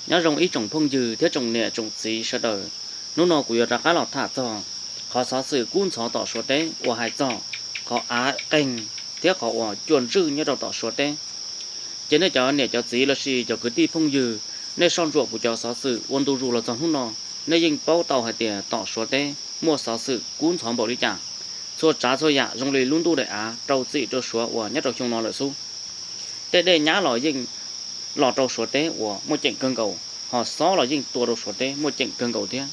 Nyob zoo ib tsoom phooj ywg thiab tsoom niam tsoom txiv sawv daws, hnub no kuv yuav rov qab los tham txog qhov xov xwm kub ntxhov tom Suav teb uas hais txog qhov av qeeg thiab qhov uas cua ntswj nyob rau tom Suav teb. Ces nej cov niam cov txiv lossis cov kwv tij phooj ywg, nej soj ntsuam kuv cov xov xwm ua ntu zus los txog hnub no, nej yeej paub tau hais tias tom Suav teb muaj xov xwm kub ntxhov npaum li cas. Txhua tsav txhua yam zoo li lub ntuj daim av rau txim rau Suav uas nyob rau xyoo no lawm xwb. Tej dej nyab los yeej los rau Suav teb uas muaj ceem kawg nkaus, ho xob los yeej tua rau Suav teb muaj ceem kawg nkaus thiab.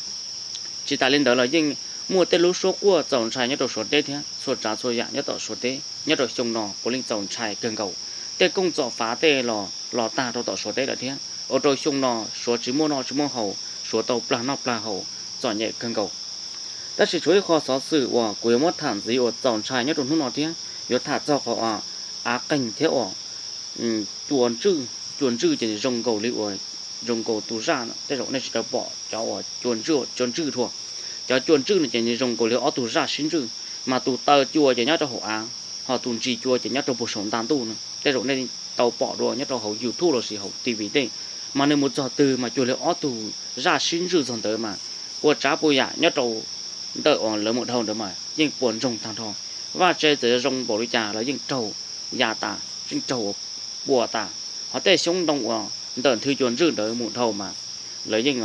Tsis tas li ntawd los yeej muaj tej lub suab quaj txaus ntshai nyob rau Suav teb thiab. Txhua tsav txhua yam nyob tom Suav teb nyob rau xyoo no puav leej txaus ntshai kawg nkaus. Tej kooj txom fav tej los los tag rau tom Suav teb lawm thiab, ua rau xyoo no Suav tsis muaj noj tsis muaj haus, Suav tau plag noj plag haus, txom nyem kawg nkaus. Tab sis tshuav ib qho xov xwm uas kuv yuav muab tham ntxiv uas txaus ntshai nyob rau hnub no thiab, yuav tham txog qhov av qeeg thiab uas cua ntswj. Cua ntswj ces zoo nkaus li uas, zoo nkaus tus zaj, tej zaum nej tsis tau pom cov uas cua ntswj, cua ntswj dhau. Cov cua ntswj no ces zoo nkaus li ob tug zaj sib ntswj, mas tus taw cua ces nyob rau hauv av, ho tus ntsis cua ces nyob rau puag saum nta ntuj no. Tej zaum nej tau pom dua nyob rau hauv YouTube lossis hauv T V tej, mas nws mus txog twg mas cuag li ob tug zaj sib ntswj txog ntawd mas, puas tsav puas yam nyob rau ntawm uas lawv mus dhau ntawd mas yeej puas ntsoog tag nrho. Vaj tse txawm zoo npaum li cas los yeej raug ya tas, yeej raug ua puas tas. Ho tej xyoob ntoo uas ntawm nthwv cua ntswj ntawd mus dhau mas lawv yeej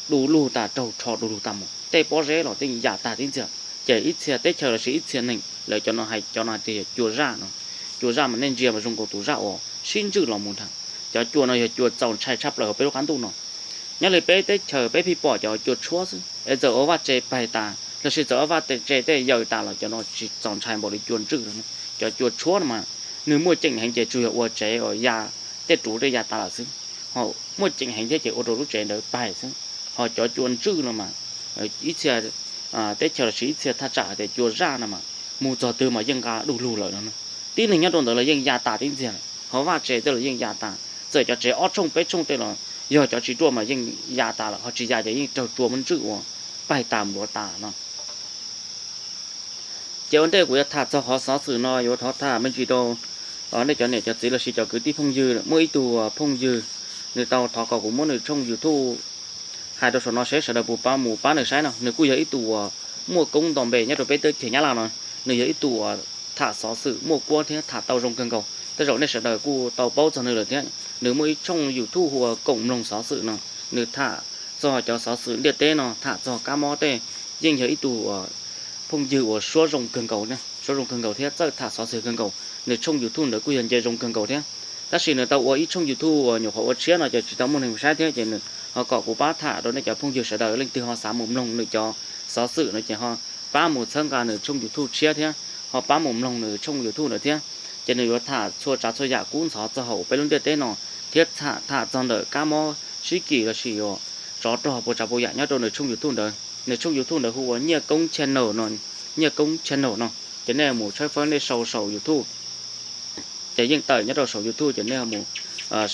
du lug tas, raug rho du lug tas mus, tej pob zeb los yeej ya tas tib ntxiag. Ces ib txhia teb chaws lossis ib txhia neeg lawv cov no hais cov no tias yog cua zaj no. Cua zaj mas nej ntsia mas zoo nkaus tus zaj uas sib ntswj los mus ntag. Cov cua no yog cua txaus ntshai tshaj plaws hauv peb lub qab ntuj no. Nyob li peb teb chaws peb pheej pom cov cua tshuab xwb, es txawm ua vaj tse paig tas lossis txawm ua vaj tse tej yaws tas los cov no tsis txaus ntshai npaum li cua ntswj no. Cov cua tshuab no mas nws muaj ceem heev ces tsuas yog ua tsev uas ya, tej ruv tej ya tas lawm xwb. Ho muaj ceem heev thiab ces ua rau lub tsev ntawd paig xwb. Ho cov cua ntswj no mas ib txhia teb chaws lossis ib txhia thaj tsam hais tias cua zaj no mas mus txog twg mas yeej nqa du lug lawm no. Tib neeg nyob rau ntawd los yeej ya tas tib ntxiag lawm, ho vaj tse tej los yeej ya tas. Txawm cov tsev ob tshooj peb tshooj tej los yog cov tsis ruaj mas yeej ya tas lawm, ho tsis ya ces yeej raug cua muab ntswj ua paig tas npluav tas no. Ces ua ntej kuv yuav tham txog qhov xov xwm no yuav thov tham me ntsis rau nej cov niam cov txiv lossis cov kwv tij phooj ywg. Muaj ib tug phooj ywg nws tau thov kom kuv muab nws tshooj YouTube hais rau saum no seb sawv daws puas pab mus pab nws saib no. Nws kuj yog ib tug uas muaj koob nto npe nyob rau peb teb chaws Nyab Laj no. Nws yog ib tug uas tham xov xwm muaj kuab thiab tham tau zoo kawg nkaus. Tej zaum nej sawv daws kuj tau paub txog nws lawm thiab. Nws muaj ib tshooj YouTube hu ua Koom Mloog Xov Xwm no. Nws tham txog cov xov xwm ntiaj teb no, tham txog kab mob tej, yeej yog ib tug phooj ywg uas suab zoo kawg nkaus, suab zoo kawg nkaus thiab txawj tham xov xwm kawg nkaus. Nws tshooj YouTube ntawd kuj yog nce zoo kawg nkaus thiab. Tab sis nws tau ua ib tshooj YouTube uas nyuam qhuav ua tshiab no ces tsis tau muaj neeg saib thiab, ces nws ho kom kuv pab tham rau nej cov phooj ywg sawv daws, leej twg ho xav mus mloog nws cov xov xwm no ces ho pab mus txhawb nqa nws tshooj YouTube tshiab thiab, ho pab mus mloog nws tshooj YouTube ntawd thiab. Ces nws yuav tham txhua tsav txhua yam kub ntxhov txog hauv peb lub ntiaj teb no, thiab tham txog ntawm kab mob sib kis lossis tsov rog puas tsav puas yam nyob rau nws tshooj YouTube ntawd. Nws tshooj YouTube ntawd hu ua Nyiaj Koob Channel no, Nyiaj Koob Channel no. Ces nej mus tshawb fawb nej sau saum YouTube, ces yeej tawm nyob rau saum YouTube, ces nej mus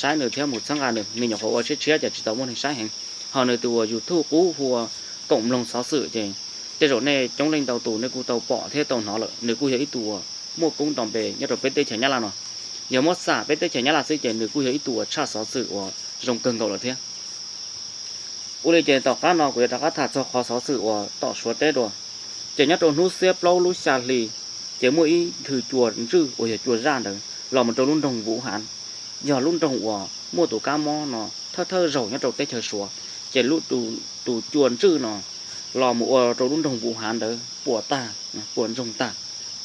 saib nws thiab mus txhawb nqa nws. Nws nyuam qhuav ua tshiab tshiab ces tsis tau muaj neeg saib heev. Ho nws tus uas YouTube qub hu ua Koom Mloog Xov Xwm ces tej zaum nej coob leej ntau tus nej kuj tau pom thiab tau hnov lawm. Nws kuj yog ib tug uas muaj koob nto npe nyob rau peb teb chaws Nyab Laj no. Yog muab xam peb teb chaws Nyab Laj xwb ces nws kuj yog ib tug uas tshaj xov xwm uas zoo kawg nkaus lawm thiab. Ua li ces tom qab no kuv yuav rov qab tham txog qhov xov xwm uas tom Suav teb dua. Ces nyob rau hnub xiab plaub lub xya hli, ces muaj ib nthwv cua ntswj uas yog cua zaj ntawd los mus rau lub nroog Vuv Hav, yog lub nroog uas muaj tus kab mob no thawj thawj zaug nyob rau teb chaws Suav. Ces tus cua ntswj no los mus ua rau lub nroog Vuv Hav ntawd puas tag, puas ntsoog tag.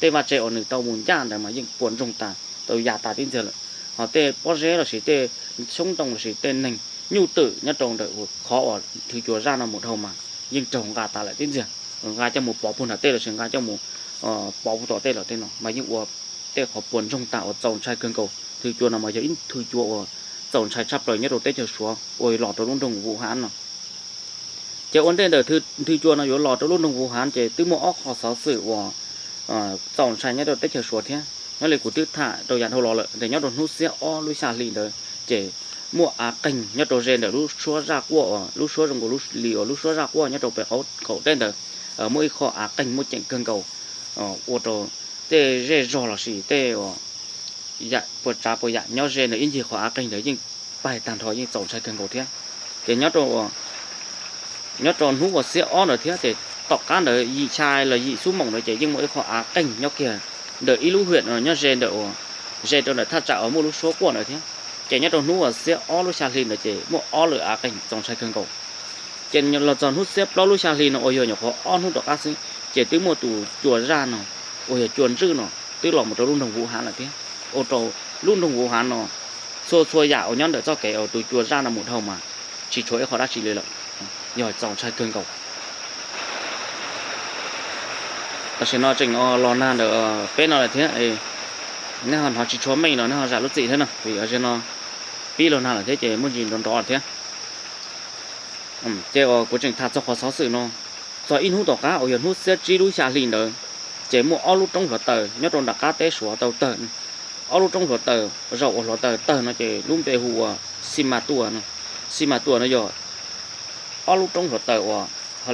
Tej vaj tse uas nws tau mus ncaj ntawd mas yeej puas ntsoog tas, tau ya tas tib ntxiag lawm. Ho tej pob zeb lossis tej xyoob ntoo lossis tej neeg nyuj twm nyob rau ntawm qhov uas nthwv cua zaj no mus dhau mas yeej raug nqa tas lawm tib ntxiag. Nqa coj mus pov puag nram tej lossis nqa coj mus pov puag tom tej lawm tej no mas yeej ua tej qhov puas ntsoog tas uas txaus ntshai kawg nkaus. Nthwv cua no mas yog ib nthwv cua uas txaus ntshai tshaj plaws nyob rau teb chaws Suav uas los rau lub nroog Vuv Hav no. Ces ua ntej ntawm nthwv cua no yuav los rau lub nroog Vuv Hav ces twb muaj ob qho xov xwm uas txaus ntshai nyob rau teb chaws Suav thiab. Nyob li kuv twb tham rau yav dhau los lawm, nyob rau hnub xiab ob lub xya hli ntawd ces muaj av qeeg nyob rau ze ntawm lub suab zaj quaj, lub suab zoo nkaus li uas lub suab zaj quaj nyob rau pem qaum teb ntawd, muaj ib qho av qeeg muaj ceem kawg nkaus, ua rau tej zej zog lossis tej puas tsav puas yam nyob ze ntawd ib ncig qhov av qeeg ntawd yeej paig tag nrho, yeej txaus ntshai kawg nkaus thiab. Ces nyob rau hnub uas xiab ob ntawd thiab ces tom qab ntawd yim xya los yim xub moos ntawd ces yeej muaj ib qho av qeeg nyob kiag ntawm ib lub hwm no nyob ze ntawm uas ze rau ntawm thaj tsam uas muaj lub suab quaj ntawd thiab. Ces nyob rau hnub uas xiab ob lub xya hli ntawd ces muaj ob lwm av qeeg txaus ntshai kawg nkaus. Ces los txog hnub xiab plaub lub xya hli no uas yog nyuam qhuav ob hnub tom qab xwb ces twb muaj tus cua zaj no uas yog cua ntswj no twb los mus rau lub nroog Vuv Hav lawm thiab. Ua rau lub nroog Vuv Hav no txhua txhua yam uas nyob ntawm txoj kev uas tus cua zaj no mus dhau mas tsis tshuav ib qho dab tsi li lawm, yog txaus ntshai kawg nkaus. Tam sim no tseem los nag ntawm peb no lawm thiab, nej ho hnov tsis tshua meej los nej ho zam lub txim thiab no vim no pib los nag lawm thiab ces muaj ntsis nrov nrov thiab. Ces uas kuv tseem tham txog qhov xov xwm no, txog ib hnub tom qab uas yog hnub xiab tsib lub xya hli ntawd, ces muaj ob lub roob hluav taws nyob rau nram qab teb Suav tau tawg. Ob lub roob hluav taws, zaum uas hluav taws tawg no ces lub npe hu ua Xi Mas Tua no. Xi Mas Tua no yog ob lub roob hluav taws uas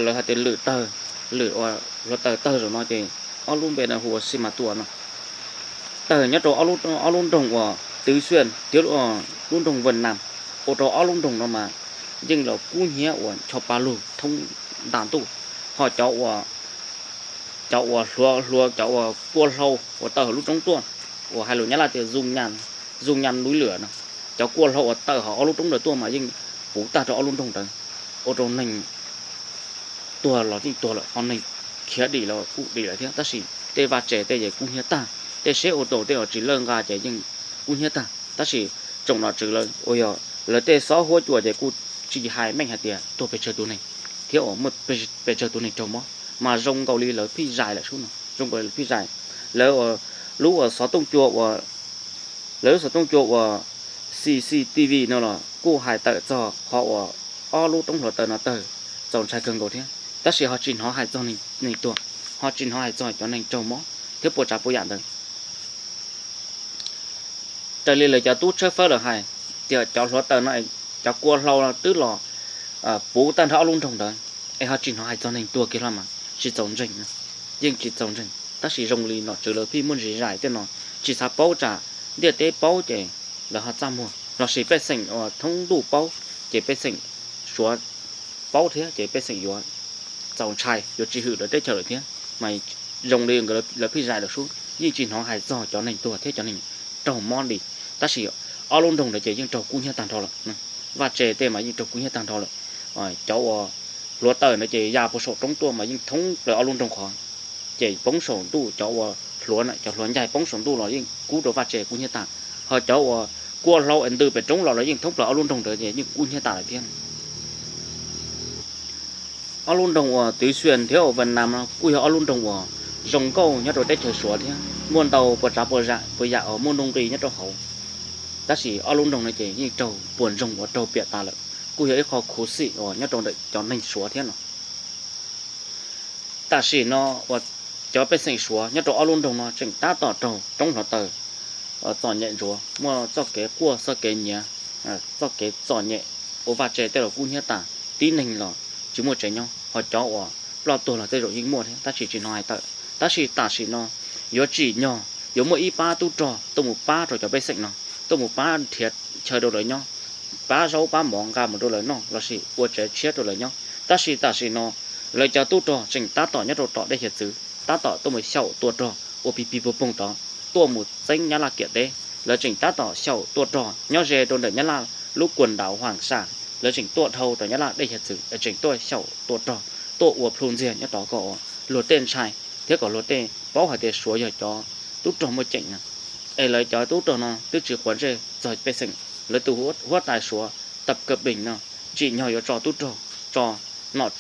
lawv hais tias lwm tawg, lwm uas hluav taws tawg zaum no ces ob lub npe no hu ua Xi Mas Tua no. Tawg nyob rau ob lub nroog uas Twv Xuaj thiab lub nroog Vaj Nam, ua rau ob lub nroog no mas yeej los kub hnyiab uas ncho pa lug thoob ntas ntuj. Ho cov uas, cov uas hluav, hluav cov uas kua hlau uas tawg hauv lub roob tuaj, uas hais lus Nyab Laj tias zoo nyan núi lwm no, cov kua hlau uas tawg hauv ob lub roob ntawd tuaj mas yeej puv tag rau ob lub nroog ntawd, ua rau neeg tuag los yeej tuag lawm, ho neeg khiav dim los kuj dim lawm thiab, tab sis tej vaj tse tej ces kub hnyiab tag, tej seb ua tau tej uas tsis lawj nqa ces yeej kub hnyiab tag. Tab sis tsoom nom tswv lawv uas yog lawv tej xob huab cua ces kuj tsis hais meej hais tias tuag pes tsawg tus neeg thiab uas muaj pes tsawg tus neeg raug mob, mas zoo nkaus li lawv phij zais lawm sub no, zoo nkaus li lawv phij zais. Lawv lub uas xov tooj cua uas, lawv lub xov tooj cua uas C C T V no los kuj hais tawm txog qhov uas ob lub roob hluav taws no tawg txaus ntshai kawg nkaus thiab, tab sis ho tsis hnov hais txog neeg tuag, ho tsis hnov hais txog cov neeg raug mob thiab puas tsav puas yam ntawd. Raws li lawv cov tub tshawb fawb lawv hais tias cov hluav taws no, cov kua hlau twb los puv tag nrho ob lub nroog ntawd, es ho tsis hnov hais txog neeg tuag kiag los mas tsis txaus ntseeg, yeej tsis txaus ntseeg. Tab sis zoo li nom tswv lawv phij muaj ntsis zais tej no, tsis xav paub tsam ntiaj teb paub ces lawv ho txaj muag, lossis pej xeem uas thoob ntuj paub ces pej xeem Suav paub thiab ces pej xeem yuav txaus ntshai, yuav tsis hwm lawv teb chaws lawm thiab. Mas zoo li lawv phij zais lawm sub, yeej tsis hnov hais txog cov neeg tuag thiab cov neeg raug mob li, tab sis ob lub nroog ntawd ces yeej raug kub hnyiab tag nrho lawm. Vaj tse tej mas yeej raug kub hnyiab tag nrho lawm. Cov uas hluav taws ntawd ces ya puas saum roob tuaj mas yeej thoob plaws ob lub nroog qhov, ces poob saum ntuj, cov uas hluav, cov hluav ncaig poob saum ntuj los yeej kub rau vaj tse kub hnyiab tag. Ho cov uas kua hlau es ntws pem roob los los yeej thoob plaws ob lub nroog ntawd ces yeej kub hnyiab tas lawm thiab. Ob lub nroog uas Twv Xuaj thiab uas Vaj Nam no kuj yog ob lub nroog uas zoo nkauj nyob rau teb chaws Suav thiab, muaj ntau puas tsav puas yam uas muaj nuj nqis nyob rau hauv. Tab sis ob lub nroog no ces yeej raug puas ntsoog uas raug piam tas lawm, kuj yog ib qho khuv xim uas nyob rau ntawm cov neeg Suav thiab no. Tam sim no uas cov pej xeem Suav nyob rau ob lub nroog no tseem tab tom raug roob hluav taws txom nyem ntsuav, muaj txoj kev quaj txoj kev nyiav, txoj kev txom nyem, ua vaj tse tej los kub hnyiab tas, tib neeg los tsis muaj tsev nyob, ho cov uas ploj tuag los tej zaum yeej muaj thiab tab sis tsis hnov hais tawm. Tab sis tam sim no yuav tsim nyog yuav muaj ib pab tub rog tuaj mus pab rau cov pej xeem no, tuaj mus pab nrhiav chaw rau lawv nyob, pab zaub pab mov nqa mus rau lawv noj lossis ua tsev tshiab rau lawv nyob. Tab sis tam sim no lawv cov tub rog tseem tab tom nyob rau tom dej hiav txwv, tab tom tuaj mus xyaum tua rog ua pig pig poog poog tod, tuaj mus txeeb Nyab Laj kiam teb. Lawv tseem tab tom xyaum tua rog nyob ze rau ntawm Nyab Laj lub kuas ntaus Huam Sam, lawv tseem tuaj dhau rau Nyab Laj dej hiav txwv es tseem tuaj xyaum tua rog, tuaj ua plhu ntxiag nyob tod kom luag tej ntshai thiab kom luag tej paub hais tias Suav yog cov tub rog muaj ceem no. Es lawv cov tub rog no twb tsis quav ntsej txog pej xeem, lawv tus huab tais Suav Tập Cận Bình no tsim nyog yuav tso tub rog, tso nom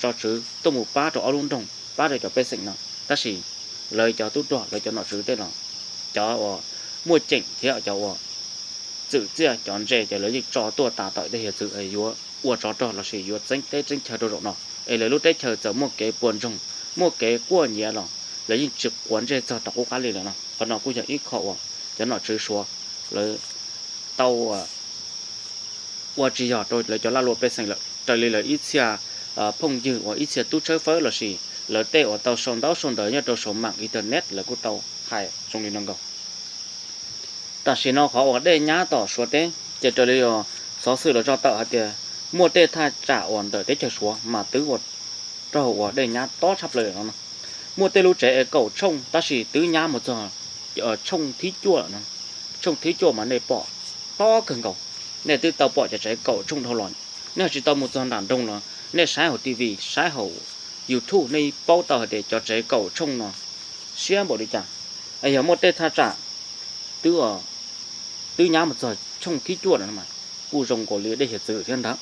tswv tuaj mus pab rau ob lub nroog, pab rau cov pej xeem no. Tab sis lawv cov tub rog, lawv cov nom tswv tej los, cov uas muaj ceem thiab cov uas txwm txiaj cov ntse ces lawv yeej tso tuaj tas tawm dej hiav txwv es yuav ua tsov rog lossis yuav txeeb teb txeeb chaw rau zaum no. Es lawv lub teb chaws txawm muaj kev puas ntsoog, muaj kev quaj nyiav los lawv yeej tsis quav ntsej txog rov qub qab li lawm no. Qhov no kuj yog ib qho uas cov nom tswv Suav lawv tau ua tsis yog rau lawv cov laj luam pej xeem lawm, raws li lawv ib txhia phooj ywg uas ib txhia tub tshawb fawb lossis lawv tej uas tau sau ntaub sau ntawv nyob rau saum mam internet lawv kuj tau hais zoo li no nkaus. Tam sim no qhov uas dej nyab tom Suav teb ces raws li xov xwm los tso tawm hais tias Muaj tej thaj tsam uas ntawm teb chaws Suav mas twb ua raug uas dej nyab tob tshaj plaws no. Muaj tej lub tsev es kaum tshooj tab sis twb nyab mus txog tshooj thib cuaj no. Tshooj thib cuaj mas nej pom tob kawg nkaus. Nej twb tau pom cov tsev kaum tshooj dhau los. Nej tsis tau mus txog nram nroog los nej saib hauv T V, saib hauv YouTube nej paub tau hais tias cov tsev kaum tshooj no siab npaum li cas. Yog muaj tej thaj tsam twb, twb nyab mus txog tshooj thib cuaj no mas kuj zoo nkaus li dej hiav txwv thiab ntag.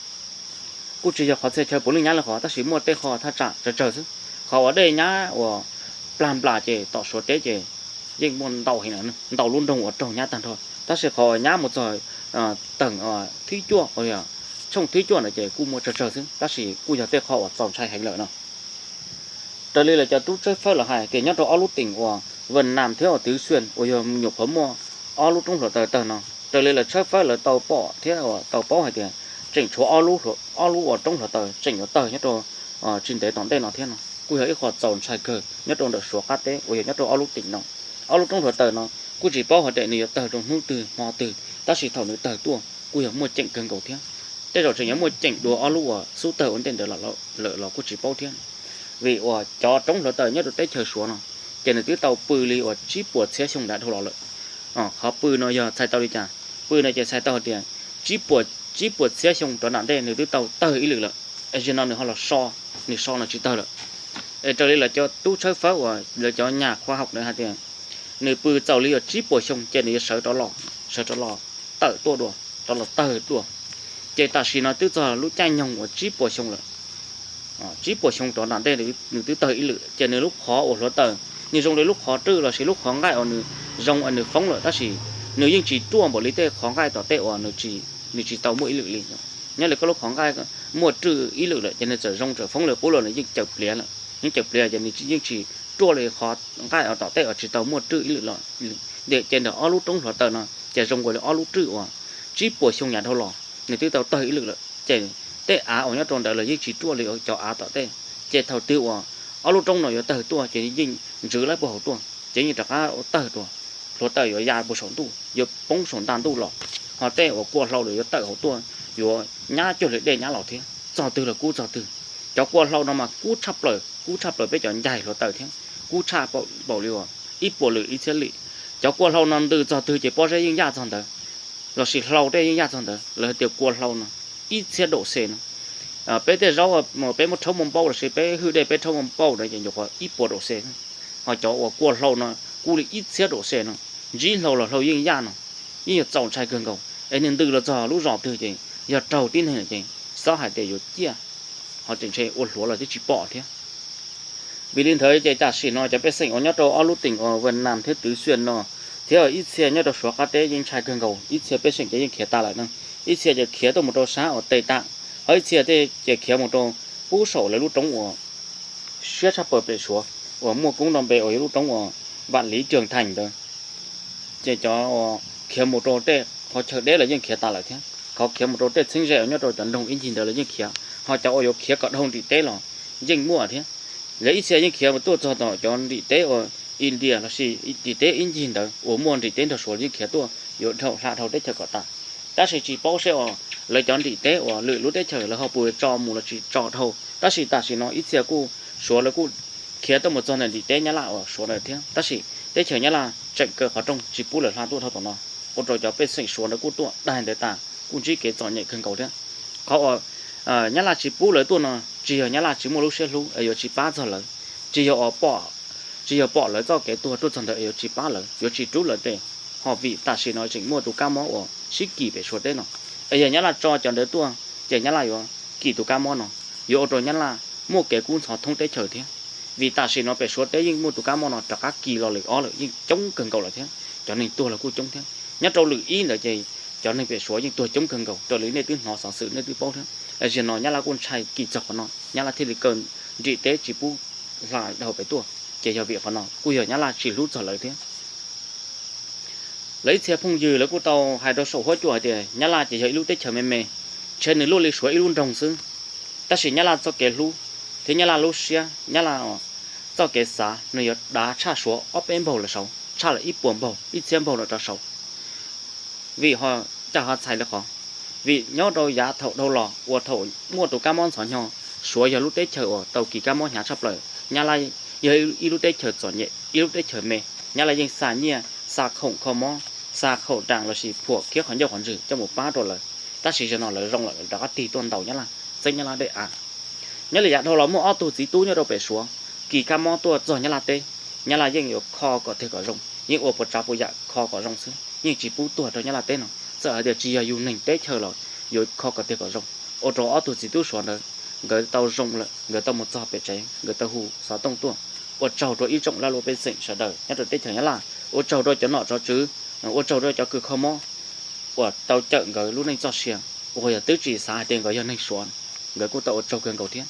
Kuj tsis yog qhov txhia chaw puav leej nyab li qhov, tab sis muaj tej qho thaj tsam tsawg tsawg xwb. Qhov uas dej nyab uas plag nplas ces tom Suav teb ces yeej muaj ntau heev, ntau lub nroog uas raug nyab tag nrho, tab sis qhov uas nyab mus txog teem thib cuaj, tshooj thib cuaj ntawd ces kuj muaj tsawg tsawg xwb, tab sis kuj yog tej qho uas txaus ntshai heev lawm no. Raws li lawv cov tub tshawb fawb lawv hais tias nyob rau ob lub teem uas Vaj Nam thiab uas Twv Xuyas uas yog nyuam qhuav muaj ob lub roob hluav taws tawg no, raws li lawv tshawb fawb lawv tau pom thiab uas tau paub hais tias tseem tshuav ob lub uas roob hluav taws tseem yuav tawg nyob rau tsis ntev tom ntej no thiab no. Kuj yog ib qho txaus ntshai kawg nyob rau ntawm Suav qab teb uas yog nyob rau ob lub teem no. Ob lub roob hluav taws no kuj tsis paub hais tias nws yuav tawg rau hnub twg hmo twg, tab sis thaum nws tawg tuaj kuj yog muaj ceem kawg nkaus thiab. Tej zaum tseem yuav muaj ceem dua ob lub uas xub tawg ua ntej ntawd lawm los kuj tsis paub thiab. Vim uas cov roob hluav taws nyob rau teb chaws Suav no ces nws twb tau pw li uas tsib puas txhiab xyoo nrad dhau los lawm. Qhov pw no yog txhais tau li cas? Pw no ces txhais tau hais tias tsib puas, tsib puas txhiab xyoo rov nram ntej nws twb tau tawg ib lwm lawm. Es zaum no nws ho los so, nws so no tsis tawg lawm. Es raws li lawv cov tub tshawb fawb uas lawv cov nyaj khoa hauv ntawd hais tias nws pw txaus li uas tsib puas xyoo ces nws yuav sawv rov los, sawv rov los tawm tuaj dua, rov los tawg dua. Ces tam sim no twb txog lub caij nyoog uas tsib puas xyoo lawm. Tsib puas xyoo rov nram ntej nws twb tawg ib lwm, ces nws lub qhov uas hluav taws, nws zoo li lub qhov rwj lossis lub qhov nqaij uas nws zoo uas nws foob lawm, tab sis nws yeej tsis ruaj npaum li tej qhov nqaij tom tej uas nws tsis tau muaj ib lwm li. Nyob li koj lub qhov nqaij muaj rwj ib lwm lawm ces nws txawm zoo txawm foob li qub los nws yeej cawm pliav lawm, yeej cawm pliav ces nws yeej tsis ruaj li qhov nqaij uas tom tej uas tsis tau muaj rwj ib lwm los. Ces ntawm ob lub roob hluav taws no ces zoo nkaus li ob lub rwj uas tsib puas xyoo yav dhau los nws twb tau tawg ib lwm lawm, ces tej av uas nyob rau ntawd los yeej tsis ruaj li cov av tom tej. Ces thaum twg uas ob lub roob no yuav tawg tuaj ces yeej ntswv lawm puag hauv tuaj, ces yeej rov qab tawg tuaj, hluav taws yuav ya puag saum ntuj, yuav poob saum ntaj ntuj los, ho tej uas kua hlau los yuav tawm hauv tuaj, yuav nyab cuag li dej nyab los thiab. Txog twg los kub txog twg. Cov kua hlau no mas kub tshaj plaws, kub tshaj plaws peb cov ncaig hluav taws thiab, kub tshaj npaum li uas ib puas lwm ib txhiab lwm. Cov kua hlau no ntws txog twg ces pob zeb yeej yaj txog ntawd, lossis hlau tej yeej yaj txog ntawd. Lawv hais tias kua hlau no ib txhiab daus xes no. Peb tej zaub, peb muab rhaub muaj npauj lossis peb hwj dej peb rhaub muaj npauj no ces nyuam qhuav ib puas daus xes. Ho cov uas kua hlau no kub li ib txhiab daus xes no, ntsib hlau los hlau yeej yaj no, yeej yuav txaus ntshai kawg nkaus. Es nws ntws los txog lub zos twg ces yog raug tib neeg lawm ces xob hais tias yuav ciaj, ho tseem ntshe ua hluav los twb tsis pom thiab. Vim li ntawd ces tam sim no cov pej xeem uas nyob rau ob lub teem uas Vaj Nam thiab Twv Xuyas no, thiab ib txhia nyob rau Suav qab teb yeej ntshai kawg nkaus, ib txhia pej xeem ces yeej khiav tas lawm na, ib txhia ces khiav tuaj mus rau sab uas Teb Tam, ho ib txhia tej ces khiav mus rau pub saum lawv lub roob uas siab tshaj plaws pem Suav uas muaj koob nto npe uas yog lub roob uas Vam Liv Cawg Theem ntawd. Ces cov uas khiav mus rau tej qhov chaw deb los yeej khiav tas lawm thiab, qhov khiav mus rau tej txheeb ze uas nyob rau cov nroog ib ncig ntawd los yeej khiav, ho cov uas yuav khiav kom dhau nrim teb los yeej muaj thiab. Lawv ib txhia yeej khiav mus tuaj txog tom cov nrim teb uas India lossis nrim teb ib ncig ntawd uas muaj nrim teb nrog Suav los yeej khiav tuaj yuav dhau hla dhau teb chaws kom tas. Tab sis tsis paub seb uas lawv cov nrim teb uas lwm lub teb chaws lawv ho puas tso mus los tsis tso dhau, tab sis tam sim no ib txhia kuj Suav lawv kuj khiav tuaj mus txog ntawm nrim teb Nyab Laj uas Suav ntawd thiab, tab sis teb chaws Nyab Laj tseem kaw qhov rooj tsis pub lawv hla tuaj dhau tom no, ua rau cov pej xeem Suav ntawd kuj tuaj daig ntawd tas kuj ntsib kev txom nyem kawg nkaus thiab. Qhov uas Nyab Laj tsis pub lawv tuaj no tsis yog Nyab Laj tsis muaj lub siab hlub es yuav tsis pab txog lawv, tsis yog uas pom, tsis yog pom lawv txoj kev tuag tuaj txog ntawd es yuav tsis pab lawv, yuav tsis rub lawv tes, ho vim tam sim no tseem muaj tus kab mob uas sib kis pem Suav teb no. Es yog Nyab Laj tso cov ntawd tuaj ces Nyab Laj yuav kis tus kab mob no, yuav ua rau Nyab Laj muaj kev kub ntxhov thoob teb chaws thiab. Vim tam sim no pem Suav teb yeej muaj tus kab mob no rov qab kis los lwm ob lawm yeej coob kawg nkaus lawm thiab, cov neeg tuag los kuj coob thiab. Nyob rau lwm ib ntawd ces cov neeg pem Suav yeej tuag coob kawg nkaus raws li nej twb hnov xov xwm nej twb paub thiab. Zaum no Nyab Laj kuj ntshai kis txog qhov no Nyab Laj thiaj li kaw nrim teb tsis pub hla dhau pem tuaj, ces yog vim qhov no kuj yog Nyab Laj tsis hlub txog lawv thiab. Lawv ib txhia phooj ywg lawv kuj tau hais rau saum huab cua hais tias Nyab Laj ces yog ib lub teb chaws me me, ntshe nws luaj li Suav ib lub nroog xwb, tab sis Nyab Laj txoj kev hlub thiab Nyab Laj lub siab, Nyab Laj txoj kev xav nws yuav dav tshaj Suav ob peb npaug lawm saud, tshaj lawm ib puas npaug ib txhiab npaug lawm rov saud. Vim ho cas ho txhais li qhov, Vim nyob rau yav thaum dhau los uas thaum muaj tus kab mob ntxhov hnyo, Suav yog lub teb chaws uas tau kis kab mob hnyav tshaj plaws. Nyab Laj yog ib lub teb chaws txom nyem, ib lub teb chaws me. Nyab Laj yeej xa nyiaj, xa khoom kho mob, xa khoom ras lossis phuam khiab qhov ncauj qhov ntswg coj mus pab rau lawv. Tab sis zaum no lawv zoo lawm, lawv rov qab tig tuaj ntaus Nyab Laj, txeeb Nyab Laj dej av. Nyob li yav dhau los muaj ob tug txiv tub nyob rau pem Suav kis kab mob tuaj txog Nyab Laj teb. Nyab Laj yeej yuav kho kom tiag kom zoo, yeej ua puas tsav puas yam kho kom zoo xwb, yeej tsis pub tuag rau Nyab Laj teb no. Txawm hais tias tsis yog yus neeg teb chaws los yuav kho kom tiag kom zoo. Ua rau ob tug txiv tub Suav ntawd, nkawd tau zoo lawm, nkawd tau mus txog pem tsev, nkawd tau hu xov tooj tuaj. Ua tsaug rau ib tsoom laj luaj pej xeem sawv daws nyob rau teb chaws Nyab Laj, ua tsaug rau cov nom tswv, ua tsaug rau cov kws kho mob uas tau cawm nkawd lub neej txoj sia, uas yog twb tsis xav hais tias nkawd yog neeg Suav, nkawd kuj tau ua tsaug kawg nkaus thiab.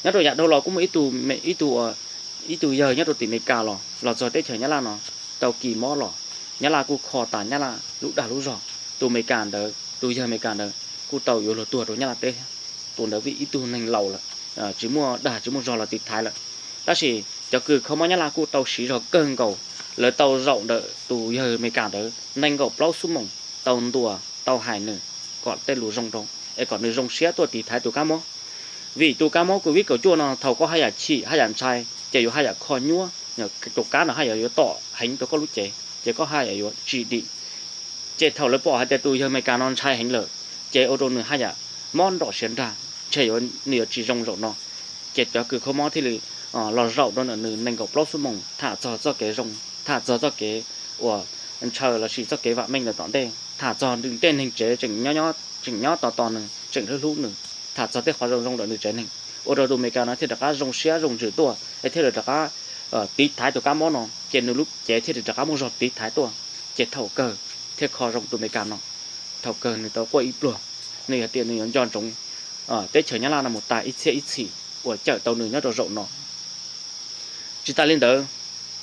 Nyob rau yav dhau los kuj muaj ib tug, ib tug, ib tug yawg nyob rau tim Amelikas los, los txog teb chaws Nyab Laj no, tau kis mob los, Nyab Laj kuj kho tas Nyab Laj lub dag lub zog. Tus Amelikas ntawd, tus yawg Amelikas ntawd kuj tau yuav luag tuag rau Nyab Laj teb thiab. Tus ntawd vim ib tug neeg laus lawm, tsis muaj dag tsis muaj zog los tiv thaiv lawm. Tab sis cov kws kho mob Nyab Laj kuj tau siv zog kawg nkaus, lawv tau zaum ntawm tus yawg Amelikas ntawd nees nkaum plaub xuab moos, tau ntuas tau hais nws kom tej lus zoo rau, es kom nws zoo siab tuaj tiv thaiv tus kab mob. Vim tus kab mob Covid kaum cuaj no thaum koj haj yam chim haj yam ntshai ces yuav haj yam kho nyuaj, tus kab no haj yam yuav tom heev rau koj lub cev ces koj haj yam yuav tsis dim. Ces thaum lawv pom hais tias tus yawg Amelikas no ntshai heev lawm, ces ua rau nws haj yam mob nrom siav nrag, ntshe yuav, nws yuav tsis zoo zaum no. Ces cov kws kho mob thiaj li los zaum rau ntawm nws nees nkaum plaub xuab moos tham txog txoj kev zoo, tham txog txoj kev uas ntshaw lossis txoj kev vam meej ntawm tom ntej, tham txog nws tej neeg tsev tseem nyob, tseem nyob tos tos nws, tseem hlub hlub nws, tham txog tej qhov zoo zoo ntawm nws tsev neeg, ua rau tus Amelikas no thiaj rov qab zoo siab zoo ntsws tuaj es thiaj li rov qab tiv thaiv tus kab mob no, ces nws lub cev thiaj li rov qab muaj zog tiv thaiv tuaj. Ces thaum kawg thiaj kho zoo tus Amelikas no. Thaum kawg nws tau quaj ib pluag, nws yog tias nws yuav nco ntsoov teb chaws Nyab Laj no mus tas ib txhiab ib txhis uas cawm tau nws nyob rau zaum no. Tsis tas li ntawd,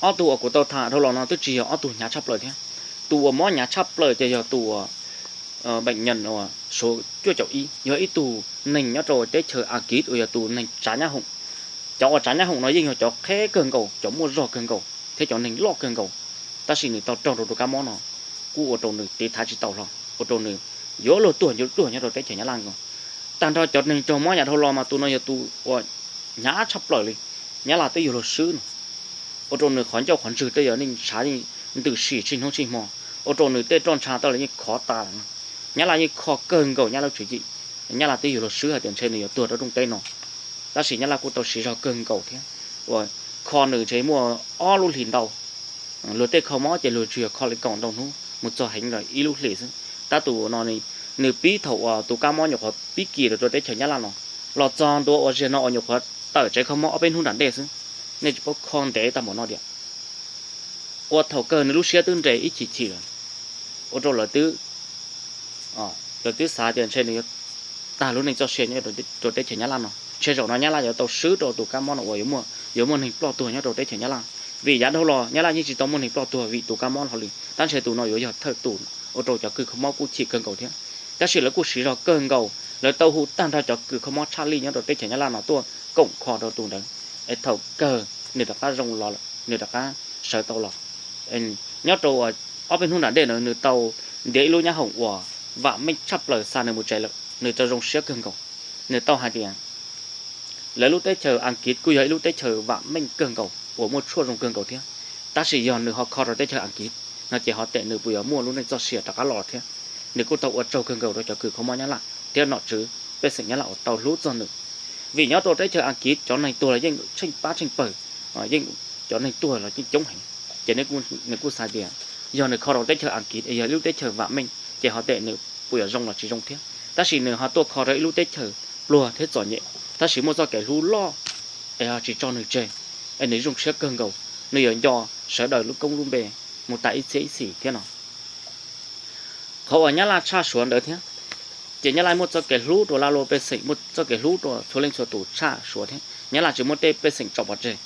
ob tug uas kuv tau tham dhau los no twb tsis yog ob tug hnyav tshaj plaws thiab. Tus uas mob hnyav tshaj plaws ces yog tus uas beem nyas uas Suav cuaj caum ib, yog ib tug neeg nyob rau teb chaws Askiv uas yog tus neeg tsav nyab hoom. Cov uas tsav nyab hoom no yeej yog cov qheb kawg nkaus, cov muaj zog kawg nkaus thiab cov neeg loj kawg nkaus, tab sis nws tau raug rau tus kab mob no, kuj ua rau nws tiv thaiv tsis tau hlo, ua rau nws yuav luag tuag yuav luag nyob rau teb chaws Nyab Laj nkaus. Tag nrho cov neeg raug mob yav dhau los mas tus no yog tus uas hnyav tshaj plaws li, Nyab Laj twb yuav luag swb no, ua rau nws qhov ncauj qhov ntswg tej yog neej ntshav yeej ntws sim txij hnub txij hmo, ua rau nws tej roj ntsha tej los yeej khov tas lawm no. Nyab Laj yeej kho kawg nkaus Nyab Laj lub tswv yim, Nyab Laj twb yuav luag swb hais tias ntshe nws yuav tuag rau rooj teb no, tab sis Nyab Laj kuj tau siv zog kawg nkaus thiab, uas kho nws ntshe muaj ob lub hlis ntau. Luag tej kho mob ces luag tsuas yog kho li kaum ntau hnub mus txog heev los ib lub hlis xwb. Tab tus no nws pib thaum uas tus kab mob nyuam qhuav pib kis rau rau teb chaws Nyab Laj no, los txog ntua ua ziag no uas nyuam qhuav tawm tsev kho mob ob peb hnub nram ntej xwb, nej tsis paub kho ntev tag npaum no tiag. Ua thaum kawg nws lub siab twb nres ib chim chim lawm, ua rau lawv twb, lawv twb xav tias ntshe nws yuav tag lub neej txoj sia nyob rau teb chaws Nyab Laj no, ntshe zaum no Nyab Laj yuav tau swb rau tus kab mob no uas yuav muaj neeg ploj tuag nyob rau teb chaws Nyab Laj. Vim yav dhau los Nyab Laj yeej tsis tau muaj neeg ploj tuag vim tus kab mob hlo li, tab ntshe tus no yuav yog thawj tus, ua rau cov kws kho mob kuj chim kawg nkaus thiab. Tab sis lawv kuj siv zog kawg nkaus, lawv tau hu tag nrho cov kws kho mob tshaj lij nyob rau teb chaws Nyab Laj no tuaj koom kho rau tus ntawd, es thaum kawg nws rov qab zoo los lawm, nws rov qab sawv tau los. Nyob rau ob peb hnub nram ntej no nws tau ntiav ib lub nyab hoom uas vam meej tshaj plaws xa nws mus tsev lawm, nws tau zoo siab kawg nkaus. Nws tau hais tias lawv lub teb chaws Askiv kuj yog ib lub teb chaws vam meej kawg nkaus uas muaj tshuaj zoo kawg nkaus thiab, tab sis yog nws ho kho rau teb chaws Askiv no ces ho tem nws puas yuav muaj lub neej txoj sia rov qab los thiab. Nws kuj tau ua tsaug kawg nkaus rau cov kws kho mob Nyab Laj thiab nom tswv pej xeem Nyab Laj uas tau hlub txog nws. Vim nyob rau teb chaws Askiv cov neeg tuag los yeej tsheej pab tsheej pawg, yeej, cov neeg tuag los yeej coob heev. Ces nws kuj xav tias yog nws kho rau teb chaws Askiv es yog ib lub teb chaws vam meej ces ho tem nws puas yuav zoo los tsis zoo thiab, tab sis nws ho tuaj kho rau ib lub teb chaws pluag thiab txom nyem, tab sis muaj txoj kev hlub loj es ho tsis tso nws tseg, es nws zoo siab kawg nkaus, nws yuav nco sawv daws lub koob lub npe mus tas ib txhiab ib txhis thiab no. Qhov uas Nyab Laj tshaj Suav ntawd thiab, ces Nyab Laj muaj txoj kev hlub rau laj luaj pej xeem, muaj txoj kev hlub rau txhua leej txhua tus tshaj Suav thiab. Nyab Laj tsis muab tej pej xeem tso pov tseg.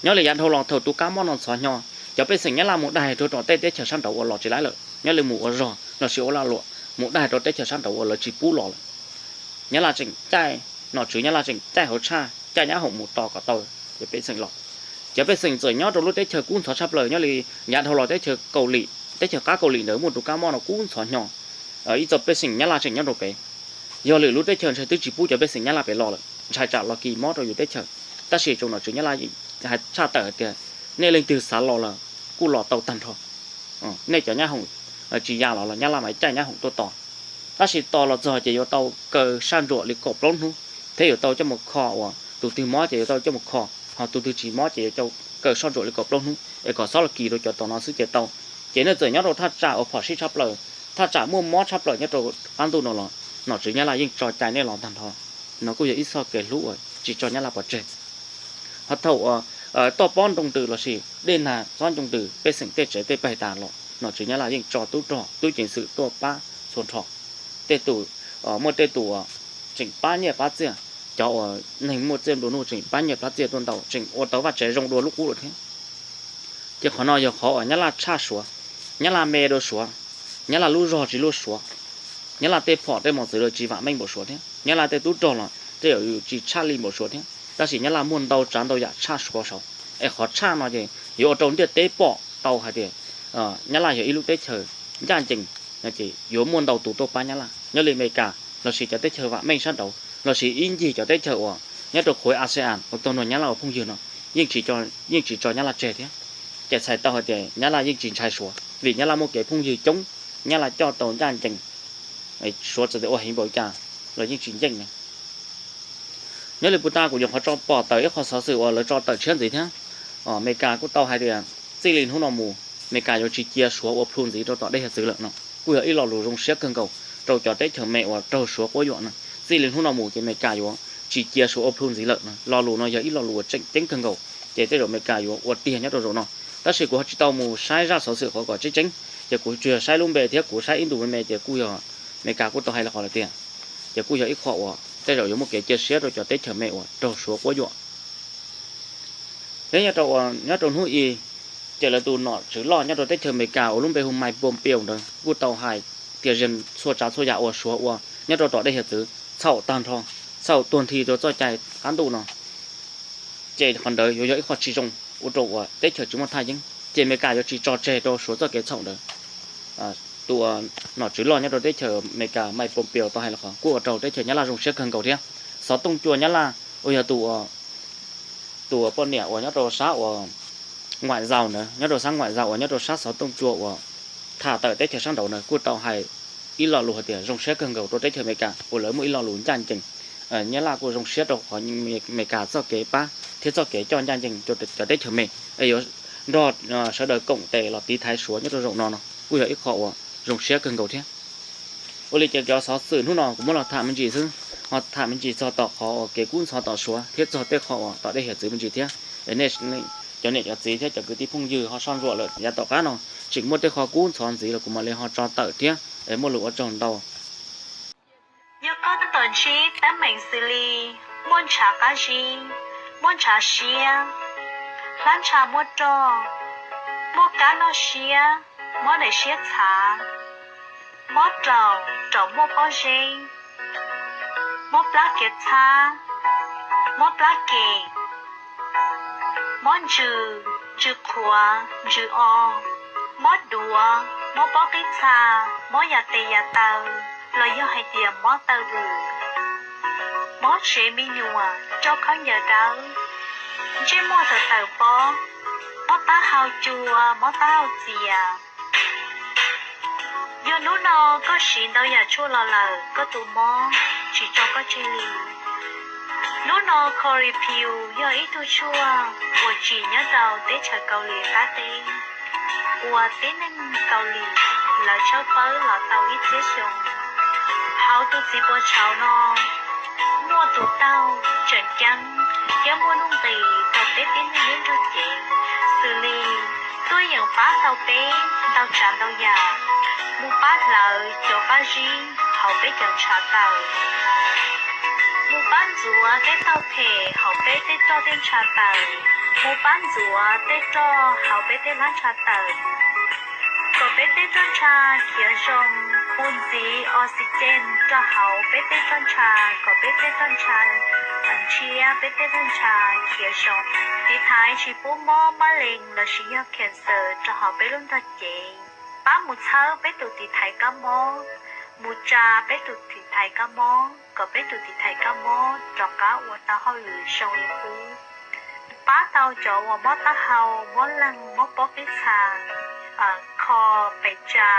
Nyob li yav dhau los thaum tus kab mob no ntxhov hnyo, cov pej xeem Nyab Laj mus daig rau tom tej teb chaws sab nraud uas los tsis laib lawm, nyob li mus ua zog lossis ua laj luam mus daig rau teb chaws sab nraud uas lawv tsis pub los lawm. Nyab Laj tseem caij, nom tswv Nyab Laj tseem caij hauv tshaj caij nyab hoom mus tos kom tau cov pej xeem los. Cov pej xeem txawm nyob rau lub teb chaws kub ntxhov tshaj plaws, nyob li yav dhau los teb chaws Kaus Lim, teb chaws qab Kaus Lim ntawd muaj tus kab mob no kub ntxhov hnyo. ib txoj pej xeem Nyab Laj tseem nyob rau pem. Yog lwm lub teb chaws ntshe twb tsis pub cov pej xeem Nyab Laj pem los lawm, ntshai tsam los kis mob rau yus teb chaws. Tab sis tsoom nom tswv Nyab Laj hais tshaj tawm hais tias nej leej twg xav los los kuj los tau tag nrho. Nej cov nyab hoom tsis ya los los Nyab Laj mas caij nyab hoom tuaj tos. Tab sis tos los txog ces yuav tau kaw saj ntsuam li kaum plaub hnub, thiab yuav tau coj mus kho uas tus twg mob ces yuav tau coj mus kho, ho tus twg tsis mob ces yuav tau kaw saj ntsuam li kaum plaub hnub es kom xob los kis rau cov tom no xwb ces tau. Ces nej txawm nyob rau thaj tsam uas phom sij tshaj plaws, thaj tsam muaj mob tshaj plaws nyob rau qab ntuj no los nom tswv Nyab Laj yeej tso cai nej los tag nrho. No kuj yog ib txoj kev hlub uas tsis tso Nyab Laj pov tseg. Ho thaum uas toj pob nroo ntws lossis dej nag xob ncoo ntws pej xeem tej tsev tej pag tas los nom tswv Nyab Laj yeej tso tub rog tub ceev xwm tuaj pab txhua nrho. Tej tus, muaj tej tus uas tseem pab nyiaj pab txiaj, cov uas neeg muaj txiaj nplua nuj tseem pab nyiaj pab txiaj tuaj ntau, tseem ua tau vaj tsev zoo dua lub qub lawm thiab. Ces qhov no yog qhov uas Nyab Laj tshaj Suav, Nyab Laj me dua Suav, Nyab Laj lub zog tsis luaj Suav, Nyab Laj tej phom tej mos txwv los tsis vam meej npaum Suav thiab, Nyab Laj tej tub rog los tej zaum yuav tsis tshaj li npaum Suav thiab, tab sis Nyab Laj muaj ntau tsav ntau yam tshaj Suav saud. Es qhov tshaj no ces yuav ua rau ntiaj teb pom tau hais tias Nyab Laj yog ib lub teb chaws ncaj ncees, ces yuav muaj ntau tus tuaj pab Nyab Laj. Nyob li Amelikas lossis cov teb chaws vam meej sab nraud lossis ib ncig cov teb chaws uas nyob rau khối ASEAN uas tau nrog Nyab Laj ua phooj ywg no yeej tsis tso Nyab Laj tseg thiab. Ces txhais tau hais tias Nyab Laj yeej tsis ntshai Suav vim Nyab Laj muaj kev phooj ywg coob, Nyab Laj coj tau ncaj ncees, Suav txawm tias ua heev npaum cas los yeej tsis nceej ne. Nyob li puag ta kuv nyuam qhuav tso pom tawm ib qho xov xwm uas lawv tso tawm tshiab ntxiv thiab. Amelikas kuj tau hais tias txij li hnub no mus Amelikas yuav tsis cia Suav ua plhu ntxiv rau tom dej hiav txwv lawm no. Kuj yog ib lo lus zoo siab kawg nkaus rau cov teb chaws me uas raug Suav quab yuam no. Txij li hnub no mus ces Amelikas yuav tsis cia Suav ua plhu ntxiv lawm no. Lo lus no yog ib lo lus uas tseem ceeb kawg nkaus, ces tej zaum Amelikas yuav ua tiag nyob rau zaum no. Tab sis kuv ho tsis tau mus saib zaj xov xwm qhov kom tseeb tseeb, ces kuv tsuas saib lub npe thiab kuv saib ib ntus me me ces kuj yog Amelikas kuj tau hais li qhov lawm tiag. Ces kuj yog ib qho uas tej zaum yuav muaj kev cia siab rau cov teb chaws me uas raug Suav quab yuam. Thiab nyob rau hnub i, ces lawv tus nom tswv loj nyob rau teb chaws Amelikas uas lub npe hu Mike Pompeo ntawd kuj tau hais tias zeeg txhua tsav txhua yam uas Suav ua nyob rau tom dej hiav txwv txhaum tag nrho, txhaum tuag nthi rau txoj cai qab ntuj no. Ces qhov ntawd yuav yog ib qho tsis zoo ua rau uas teb chaws tsis muaj thaj yeeb, ces Amelikas yuav tsis tso tseg rau Suav txoj kev txhaum ntawd. Tus nom tswv loj nyob rau teb chaws Amelikas Mike Pompeo tau hais los qhov kuj ua rau teb chaws Nyab Laj zoo siab kawg nkaus thiab. Xov tooj cua Nyab Laj uas yog tus uas poj niam uas nyob rau sab uas ngoại giao ntawd, nyob rau sab ngoại giao uas nyob rau sab xov tooj cua uas tham tawm teb chaws sab nraud ntawd kuj tau hais ib lo lus hais tias zoo siab kawg nkaus rau teb chaws Amelikas uas lawv muaj ib lo lus ncaj ncees. Nyab Laj kuj zoo siab rau qhov Amelikas txoj kev pab thiab txoj kev coj ncaj ncees rau cov teb chaws me, es yuav nrog sawv daws koom tes los tiv thaiv Suav nyob rau zaum no no kuj yog ib qho uas zoo siab kawg nkaus thiab. Ua li ces cov xov xwm hnub no kuv muab los tham me ntsis xwb, ho tham me ntsis txog tom qhov uas kev kub ntxhov tom Suav thiab txog tej qho uas tom dej hiav txwv me ntsis thiab. Nej cov niam cov txiv thiab cov kwv tij phooj ywg ho soj ntsuam lawm yav tom qab no tseem muaj tej qho kub ntxhov ntxiv los kuv mam li ho tso tawm thiab. Muaj lus ua tsaug ntau. Yog koj tab tom ntsib teeb meem xws li muaj ntshav qab zib, muaj ntshav siab, hlab ntsha muaj roj, muaj kab noj siab, mob daim siab txhav, mob raum, raum muaj pob zeb, mob plab kiav txhab, mob plab kem, mob ntsws, ntsws qhuav, ntsws o, mob duav, mob pob qib txha, mob yas tes yas taw, los yog hais tias mob taw vwm, mob tsev me nyuam, roj khaub ncaws dawb, ntsej muag tawm tawm pob, mob taub hau cua, mob taub hau txias. Yog hnub no koj siv ntau yam tshuaj los lawm koj tus mob tsis tso koj tseg li. Hnub no Corey Piu yog ib tug tshuaj uas tsim nyob rau teb chaws Kaus Lim qab teb, uas tib neeg Kaus Lim lawv tshawb fawb los tau ib txhiab xyoo. Hauv tus txiv puas tshauv no muaj tus taug tseem ceeb thiab muaj nuj nqis rau peb tib neeg nyob nrog cev, xws li tuaj yeem pab tau peb ntau tsav ntau yam, mus pab hlawv cov qab zib hauv peb cov ntshav taws, mus pab ntxuav tej tauj phem hauv peb tej roj tej ntshav taws, mus pab ntxuav tej roj hauv peb tej hlab ntshav taws, kom peb tej roj ntsha khiav zoo, mus ntxiv oxygen rau hauv peb tej roj ntsha kom peb tej roj ntsha ntshiab, peb tej roj ntsha khiav zoo, tiv thaiv tsis pub mob mab lees lossis yog cancer rau hauv peb lub nrog cev, pab mus txhawb peb tus tiv thaiv kab mob, mus tsa peb tus tiv thaiv kab mob kom peb tus tiv thaiv kab mob rov qab ua tau hauj lwm zoo li qub, pab tau cov uas mob taub hau, mob leeg, mob pob peb txha, kho pes tsa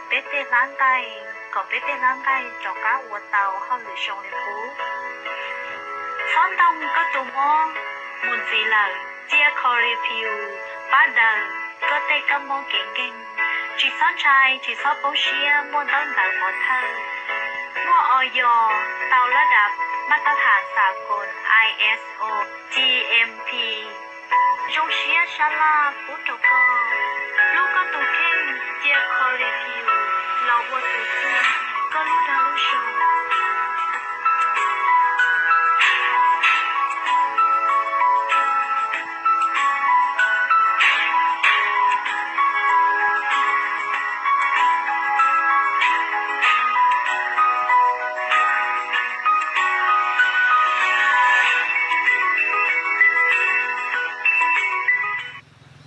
peb tej hlab nqaij kom peb tej hlab nqaij rov qab ua tau hauj lwm zoo li qub. Txhob ntoo koj tus mob mus ntxiv lawm, cia Colipiu pab daws koj tej kab mob kev nkeeg. Tsis txhob ntshai, tsis txhob poob siab, muaj ntaub ntawv pov thawj, muaj o yo, tau lab dam maj tab thas xa koos I S O, G M P. Zoo siab sab laj pub rau koj, hlub koj tus kheej, cia Colipiu los ua tus txuag koj lub dag lub zog.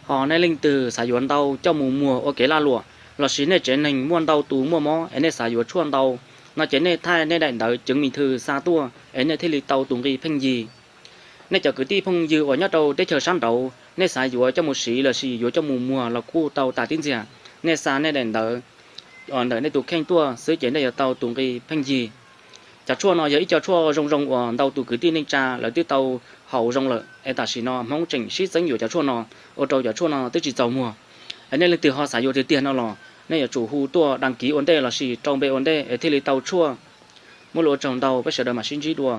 Ho nej leej twg xav yuav ntau coj mus muag ua kev lag luam, lossis nej tsev neeg muaj ntau tus muaj mob es nej xav yuav tshuaj ntau no ces nej thaij nej daim ntawv chứng minh thư xa tuaj es nej thiaj li tau tus nqi pheej yig. Nej cov kwv tij phooj ywg uas nyob rau teb chaws sab nraud, nej xav yuav coj mus siv lossis yuav coj mus muag los kuj tau tas tib ntxiag. Nej xa nej daim ntawv ntawm nej tus kheej tuaj xwb ces nej yuav tau tus nqi pheej yig. Cov tshuaj no yog ib co tshuaj zoo zoo uas ntau tus kwv tij neej tsa lawv twb tau haus zoo lawm es tam sim no Hmoob tseem sib txeeb yuav cov tshuaj no, ua rau cov tshuaj no twb tsis txaus muag. Es nej leej twg ho xav yuav tiag tiag no los nej yuav tsum hu tuaj đăng ký ua ntej lossis rau npe ua ntej es thiaj li tau tshuaj. Muaj lus ua tsaug ntau, peb sawv daws mam sib ntsib dua.